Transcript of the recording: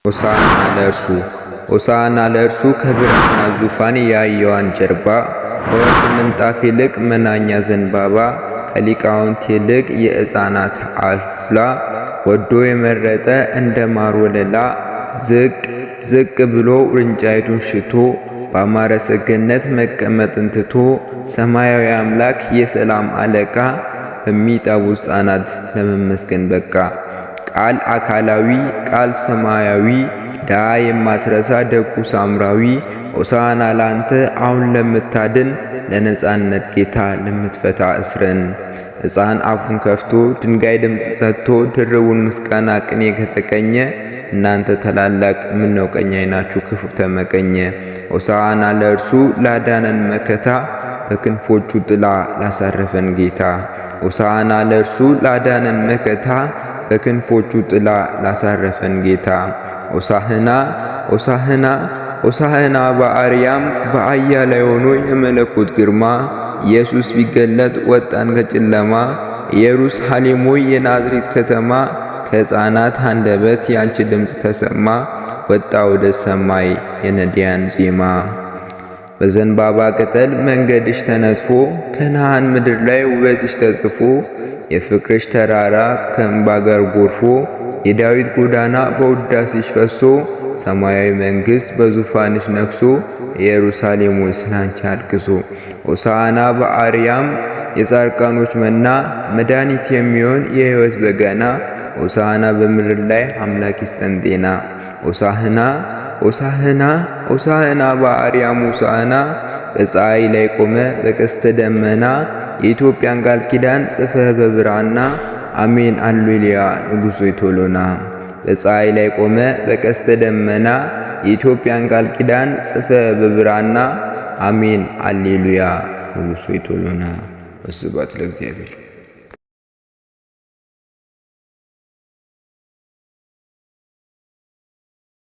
ሆሳዕና ለእርሱ። ሆሳዕና ለእርሱ ከብርና ዙፋን የአህያዋን ጀርባ፣ ከወርቅ ምንጣፍ ይልቅ መናኛ ዘንባባ፣ ከሊቃውንት ይልቅ የሕፃናት አፍላ፣ ወዶ የመረጠ እንደ ማር ወለላ፣ ዝቅ ዝቅ ብሎ ውርንጫይቱን ሽቶ፣ በአማረ ሰገነት መቀመጥን ትቶ፣ ሰማያዊ አምላክ የሰላም አለቃ በሚጠቡ ሕፃናት ለመመስገን በቃ። ቃል አካላዊ ቃል ሰማያዊ ድሃ የማትረሳ ደጉ ሳምራዊ፣ ሆሳዕና ላንተ አሁን ለምታድን፣ ለነጻነት ጌታ ለምትፈታ እስርን። ሕፃን አፉን ከፍቶ ድንጋይ ድምፅ ሰጥቶ ድርቡን ምስጋና ቅኔ ከተቀኘ፣ እናንተ ታላላቅ ምነው ቀኝ ዓይናችሁ ክፉ ተመቀኘ። ሆሳዕና ለእርሱ ላዳነን መከታ፣ በክንፎቹ ጥላ ላሳረፈን ጌታ። ሆሳዕና ለእርሱ ላዳነን መከታ፣ በክንፎቹ ጥላ ላሳረፈን ጌታ። ሆሳዕና ሆሳዕና ሆሳዕና በአርያም፣ በአህያ ላይ ሆኖ የመለኮት ግርማ፣ ኢየሱስ ቢገለጥ ወጣን ከጨለማ። ኢየሩሳሌም ሆይ የናዝሬት ከተማ፣ ከሕፃናት አንደበት ያንቺ ድምፅ ተሰማ፣ ወጣ ወደ ሰማይ የነዳያን ዜማ። በዘንባባ ቅጠል መንገድሽ ተነጥፎ፣ ከነዓን ምድር ላይ ውበትሽ ተጽፎ፣ የፍቅርሽ ተራራ ከእንባ ጋር ጎርፎ፣ የዳዊት ጎዳና በውዳሴሽ ፈሶ፣ ሰማያዊ መንግሥት በዙፋንሽ ነግሶ፣ ኢየሩሳሌም ሆይ ስላንቺ አልቅሶ። ሆሳዕና በአርያም የጻድቃኖች መና፣ መድኃኒት የሚሆን የሕይወት በገና፣ ሆሳዕና በምድር ላይ አምላክ ይስጠን ጤና። ሆሳዕና ሆሳዕና ሆሳዕና በአርያም ሆሳዕና፣ በፀሐይ ላይ ቆመ በቀስተ ደመና፣ የኢትዮጵያን ቃል ኪዳን ጽፈህ በብራና፣ አሜን አሌሉያ ንጉሥ ሆይ ቶሎና። በፀሐይ ላይ ቆመ በቀስተ ደመና፣ የኢትዮጵያን ቃል ኪዳን ጽፈህ በብራና፣ አሜን አሌሉያ ንጉሥ ሆይ ቶሎና። ወስብሐት ለእግዚአብሔር።